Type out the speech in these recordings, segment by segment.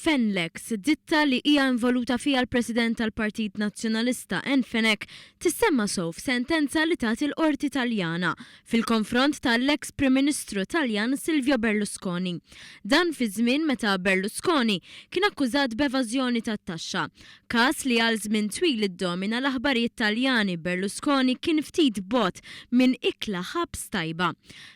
Fenlex, ditta li hija involuta fiha l-President tal-Partit Nazzjonalista Ann Fenech, tissemma sew f'sentenza li tat il-Qorti Taljana fil-konfront ta' l-eks Prim Ministru Taljan Silvio Berlusconi. Dan fi żmien meta Berlusconi kien akkużat b'evażjoni tat-taxxa. Każ li għal żmien twil iddomina l-aħbarijiet Taljani, Berlusconi kien ftit bogħod minn ikla ħabs tajba.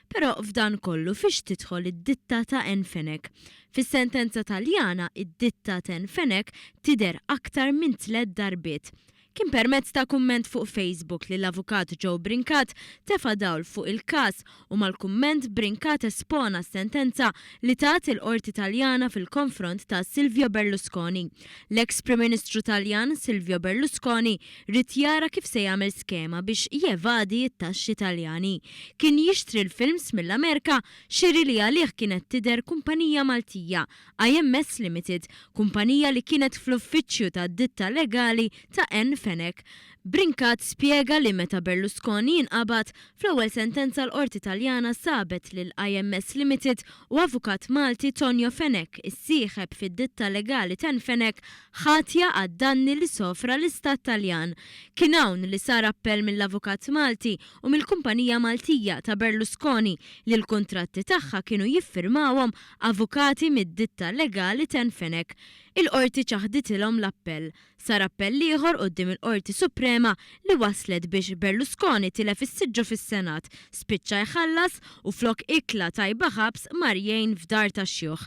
Però f'dan kollu fiex tidħol id-ditta ta' Ann Fenech? Fis-sentenza Taljana, id-ditta t'Ann Fenech tidher aktar minn tlett darbiet. Kien permezz ta' kumment fuq Facebook li l-Avukat Joe Brincat tefa' dawl fuq il-każ u mal-kumment Brincat espona s-sentenza li tat il-Qorti Taljana fil-konfront ta' Silvio Berlusconi. L-eks Prim Ministru Taljan Silvio Berlusconi ried jara kif se jagħmel skema biex jevadi t-taxxi Taljani. Kien jixtri l-films mill-Amerika, xiri li għalih kienet tidher kumpanija Maltija, IMS Limited, kumpanija li kienet fl-uffiċċju tad-ditta legali ta' Ann Fenech. Brincat spjega li meta Berlusconi inqabad, fl-ewwel sentenza l-Qorti Taljana sabet lil IMS Limited u avukat Malti Tonio Fenech, is-sieħeb fid-ditta legali t'Ann Fenech, ħatja għad-danni li sofra l-Istat Taljan. Kien hawn li sar appell mill-avukat Malti u mill-kumpanija Maltija ta' Berlusconi li l-kuntratti tagħha kienu jiffirmawhom avukati mid-ditta legali Ten Fenech. Il-Qorti ċaħditilhom l-appell. Sar appell ieħor quddiem il-Qorti Suprema li wasslet biex Berlusconi tilef is-siġġu fis-Senat, spiċċa jħallas u flok ikla tajba ħabs mar jgħin f'dar tax-xjuħ.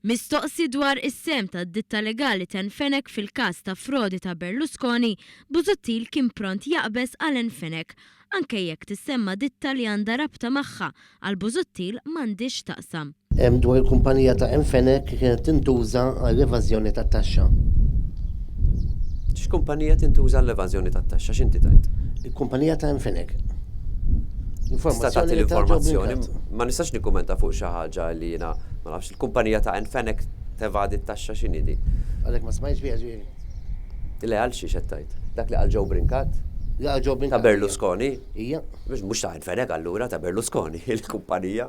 Mistoqsi dwar is-sehem tad-ditta legali Ten Fenech fil-każ ta' frodi ta' Berlusconi, Busuttil kien pront jaqbeż għal Ann Fenech, anke jekk tissemma ditta li għandha rabta magħha, għal Busuttil m'għandhiex x'taqsam. Hemm dwar il-kumpanija ta' Ann Fenech li kienet tintuża għall-evażjoni tat-taxxa. X'kumpanija tintuża għall-evażjoni tat-taxxa? X'inti tgħid? Il-kumpanija ta' Ann Fenech. Tista' tagħti l-informazzjoni, ma nistax nikkumenta fuq xi ħaġa li jiena ma nafx. Il-kumpanija ta' Ann Fenech tevadi t-taxxa x'inhi di? Għalhekk ma smajtx biha ġifieri. Le għal xiex qed tgħid? Dak li qal Joe Brincat? Li qal Joe Brincat. Ta' Berlusconi? Ija. Biex mhux ta' Ann Fenech allura, ta' Berlusconi, il-kumpanija.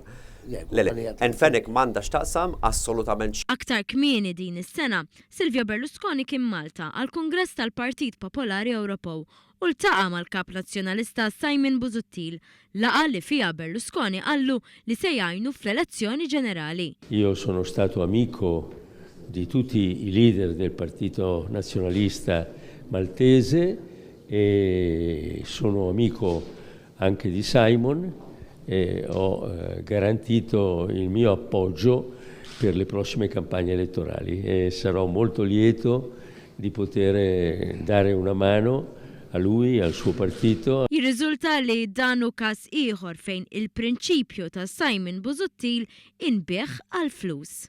Le, le, Ann Fenech m'għandha x'taqsam assolutament. Aktar kmieni din is-sena, Silvio Berlusconi kien Malta għall-Kungress tal-Partit Popolari Ewropew u ltaqa' mal-Kap Nazzjonalista Simon Busuttil, laqgħa li fiha Berlusconi qallu li se jgħinu fl-elezzjoni ġenerali. Io sono stato amico di tutti i leader del Partito Nazionalista Maltese e sono amico anche di Simon e ho garantito il mio appoggio per le prossime campagne elettorali e sarò molto lieto di poter dare una mano a lui e al suo partito. Jirriżulta li dan hu każ ieħor fejn il-prinċipju ta' Simon Busuttil inbiegħ għall-flus.